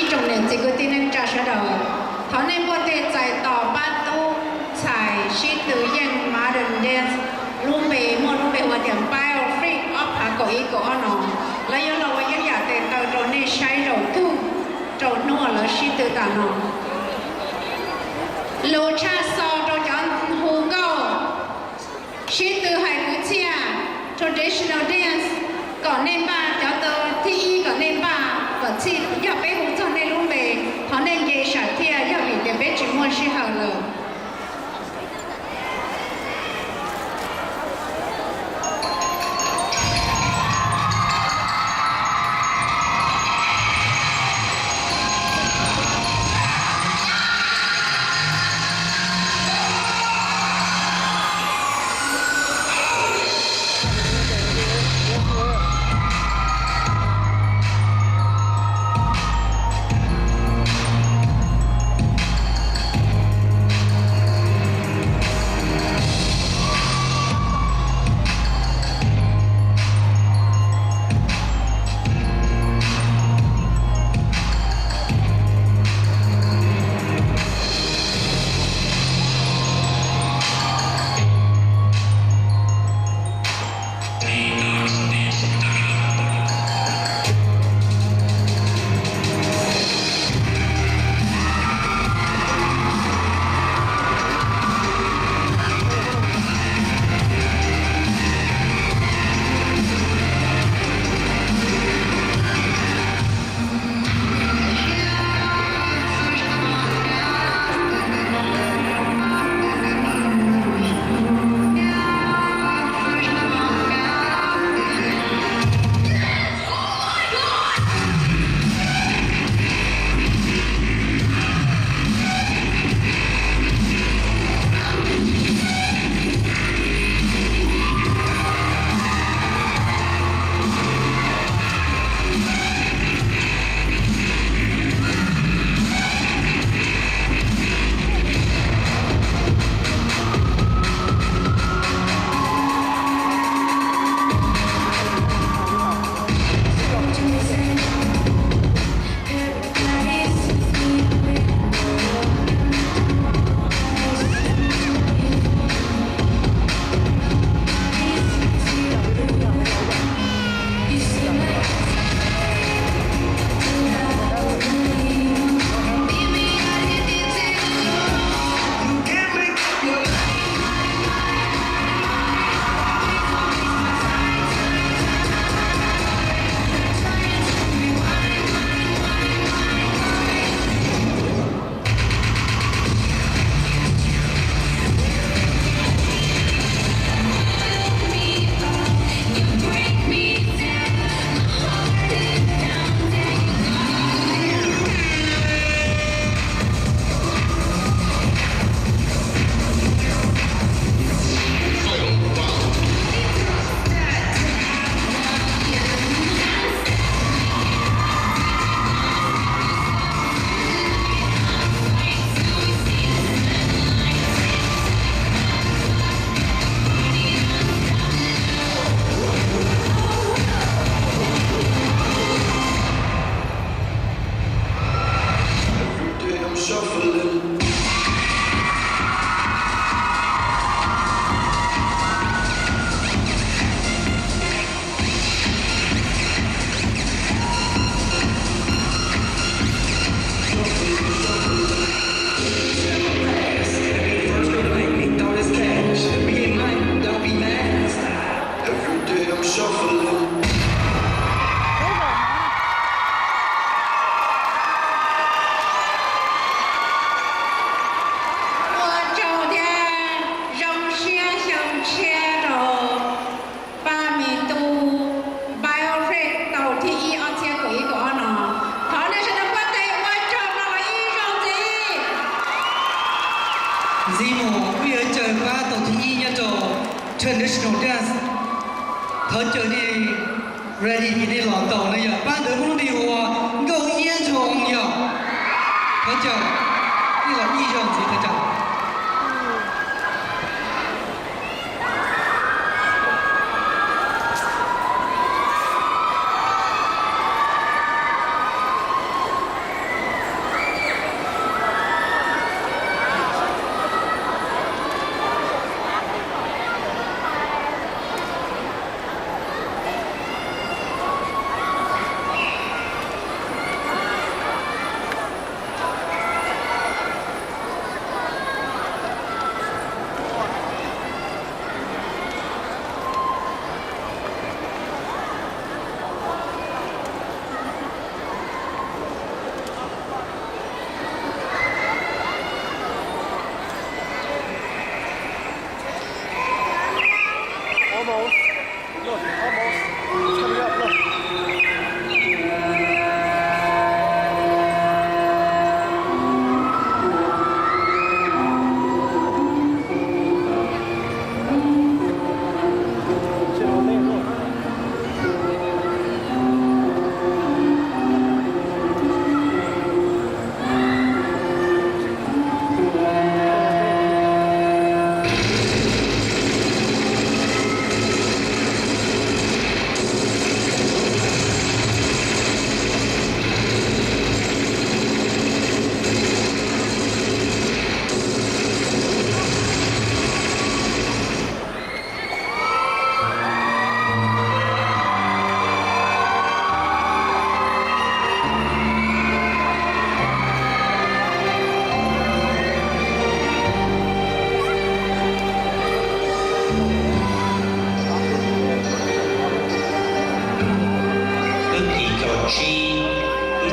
Tsoom niam txiv kwv tij neej tsa sawv daws, thov nej npuaj tes txais tos pab tub ntxhais sib tw yeej modern dance lub npe, muaj lub npe hu ua tias Bio Freak ob phav kaum ib kaum ob no. Lawv yuav los ua ib yam tes taw rau nej saib zaum tug rau hnub uas lawv sib tw tas no. Lus tshaj xov rau cov hu nkauj, sib tw hais kwv txhiaj, traditional dance, kom nej npaj, cov tw thib ib kom nej npaj kom txhij, yog peb hu txog nej lub npe, thov nej nce sam thiaj, yog vim tias peb tsis muaj sij hawm lawm. Ua tsaug thiab zoo siab xyoo tshiab rau Paj Me Tub Bio Freak tau thib ib ob txhiab kaum ib kaum ob no. Thov nej sawv daws npuaj tes ua tsaug rau lawv ib zaug ntxiv. Ntxiv mus wb yuav caw pab tau thib ib nyob rau traditional dance. Thov caw nej ready ces nej los tau no yog pab ntawv Hmoob Nti hu ua Nkauj Iab Ntsuag yog. Thov caw nej los ib zaug ntxiv thov caw.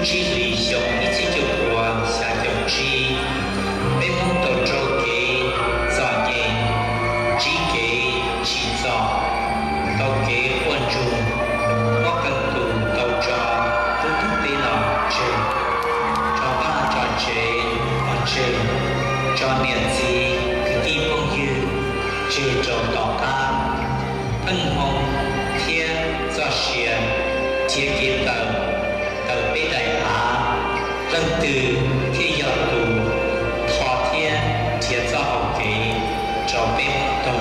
Tsib hlis xyoo ib txhiab cuaj puas xya caum tsib, peb Hmoob tau raug kev txom nyem, tsiv kev tsim txom, tau kev quaj ntsuag, muab qee tus tau tso, tub tub peb los tseg, tso vaj tso tsev los tseg, tso niam txiv kwv tij phooj ywg tseg rau tom qab. Pheej hmoo thiab txoj sia nrhiav kev tawm, tawm peb daim av, leej twg thiaj yog tus tho thiab nrhiav txoj hau kev rau peb Hmoob tau.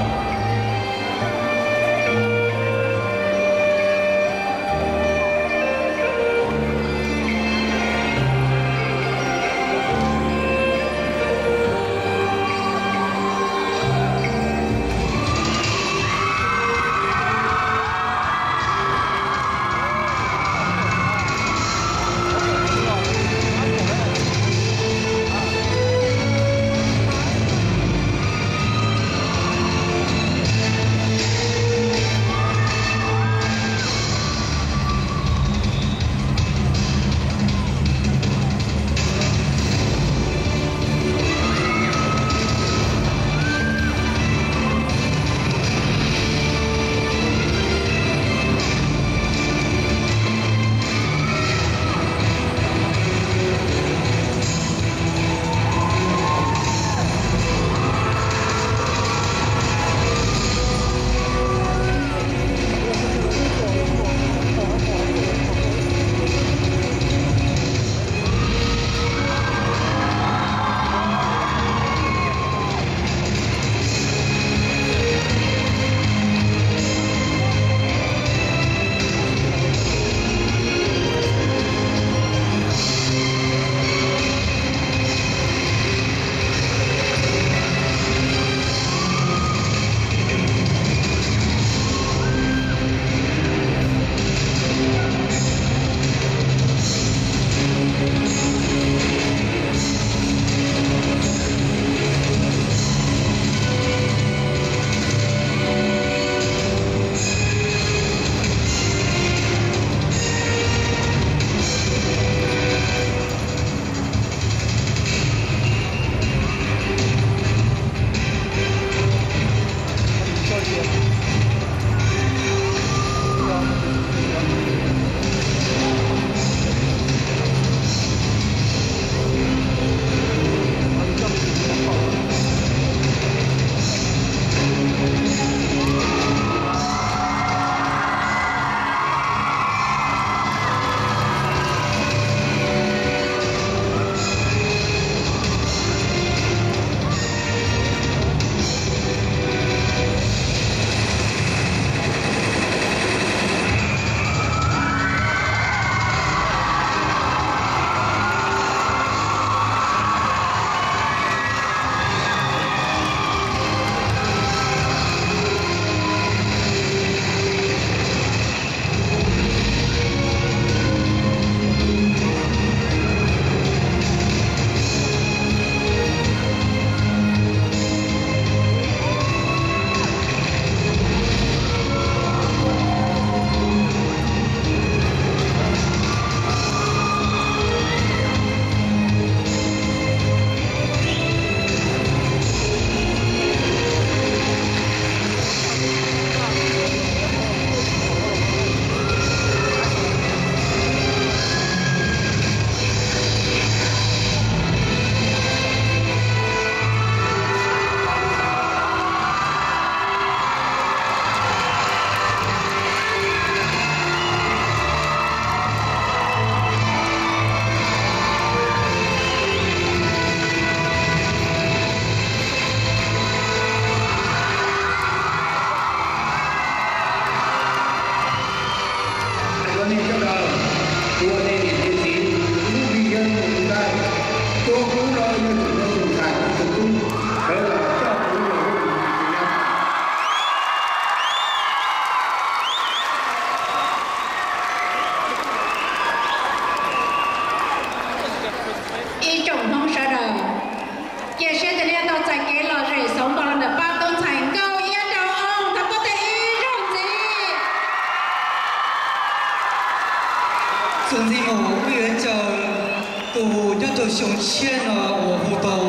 Tus nyob rau xyoo tshiab no uas hu tau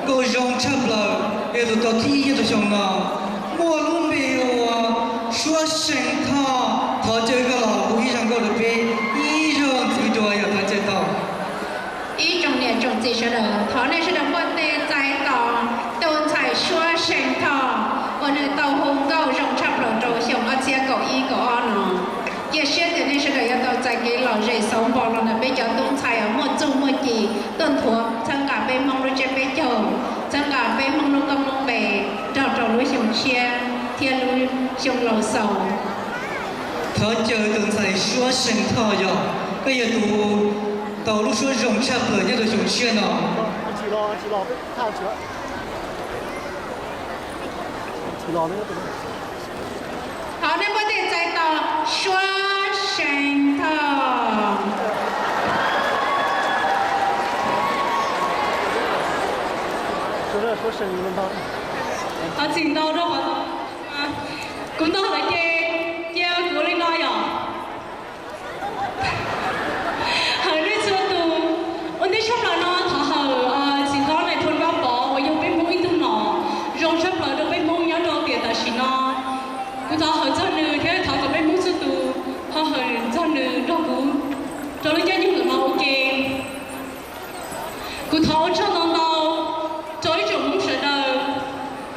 nkauj zoo tshaj plaws, yog tus tau thib ib nyob rau xyoo no, muaj lub npe hu ua Suab Seev Thoj. Thov caw koj los hu ib zaj nkauj rau peb ib zaug ntxiv dua yog thov caw tau. Ib tsoom niam tsoom txiv sawv daws, thov nej sawv daws npuaj tes txais tos tus ntxhais Suab Seev Thoj uas nws tau hu nkauj zoo tshaj plaws rau xyoo ob txhiab kaum ib kaum ob no. Cia siab tias nej sawv daws yuav tau txais kev lom zem xauv npo los ntawm peb cov tub ntxhais uas muaj txuj muaj ci tuaj nthuav txhawb nqa peb Hmoob lub tsiab peb caug, txhawb nqa peb Hmoob lub koob lub npe nrog rau lub xyoo tshiab thiab lub xyoo laus xaus. Thov caw tus ntxhais Suab Seev Thoj, yog koj yog tus tau lub suab zoo tshaj plaws nyob rau xyoo tshiab no. Thov nej npuaj tes txais tos Suab Seev Thoj. Thov txim ntau rau qhov kuv ntog lawm ces cia kuv ua li no yom. Hawm nej txhua tus, ua ntej tshaj plaws no thov hawm txiv hlob Nais Phoo Vaj Pov uas yog peb Hmoob ib tug nom zoo tshaj plaws rau peb Hmoob nyob rau tiam tam sim no. Kuv thov hawm txog nws thiab thov kom peb Hmoob txhua tus ho hawm txog nws nrog kuv rau lub caij nyoog ntawm no ua ke. Kuv thov ua tsaug ntau ntau rau ib tsoom Hmoob sawv daws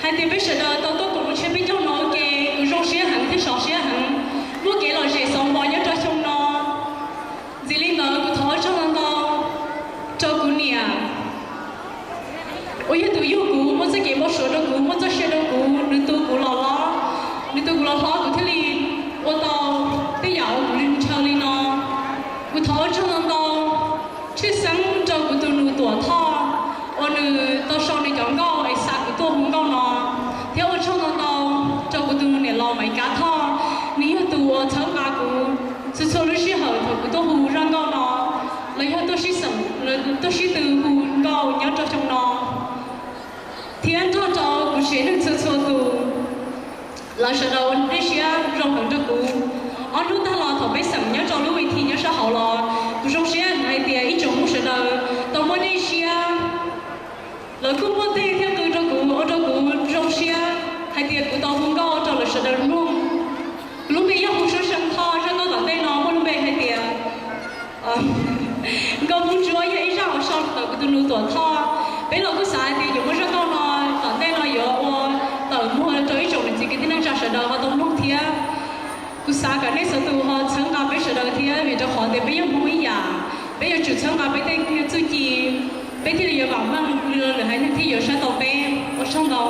hais tias peb sawv daws tau tuaj koom lub tsiab peb caug no ua ke, kuv zoo siab heev thiab sov siab heev, muaj kev lom zem xauv npo nyob rau xyoo no. Ntxiv li ntawd kuv thov ua tsaug ntau ntau rau kuv niam uas yog tus yug kuv, muaj txoj kev npau suav rau kuv, muaj txoj sia rau kuv, nws tu kuv los hlob, nws tu kuv los hlob kuv thiaj li ua tau tej yam uas kuv ntshaw li no. Kuv thov ua tsaug ntau ntau tshwj xeeb rau kuv tus nus Tuam Thoj uas nws tau sau nws cov nkauj es xa kuv tuaj hu nkauj no, thiab ua tsaug ntau ntau rau kuv tus niam laus Maiv Kav Thoj, nws yog tus uas txhawb nqa kuv txhua txhua lub sij hawm thaum kuv tuaj hu zaj nkauj no, los yog tuaj sib xeem, tuaj sib tw hu nkauj nyob rau xyoo no. Thiab nrog rau kuv tsev neeg txhua txhua tus, lawv sawv daws ua dej siab zoo heev rau kuv. Ob hnub tag los thaum peb xeem nyob rau lub ves thi nyob sab hauv los, kuv zoo siab hais tias ib tsoom Hmoob sawv daws tau muaj dej siab, lawv kuj muaj tej thiab qw rau kuv, ua rau kuv zoo siab hais tias kuv tau hu nkauj rau lawv sawv daws mloog. Kuv lub npe yog Hu Suab Seev Thoj, zaj nkauj tom ntej no muaj lub npe hais tias nkauj Hmoob Ntsuab, yog ib zaj uas sau ntawm kuv tus nus Tuam Thoj. Peb los kuj xav hais tias yuav muaj zaj nkauj no tom ntej no yuav ua tawm muag rau ib tsoom niam txiv kwv tij neej tsa sawv daws ho tau mloog thiab. Kuv xav kom nej txhua tus ho txhawb nqa peb sawv daws thiab, vim rau qhov tias peb yog Hmoob ib yam, peb yuav tsum txhawb nqa peb tej txuj ci, peb thiaj li yuav vam meej, lwm haiv neeg thiaj yuav saib tau peb. Ua tsaug ntau.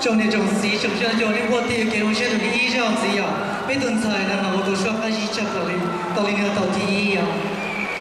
Tsoom niam tsoom txiv tsoom saib, nej ua tiag kev zoo siab rau nej ib zaug ntxiv yom. Peb tus ntxhais no mas ua tau suab qab zib tshaj plaws li, tau li no tau thib ib yom.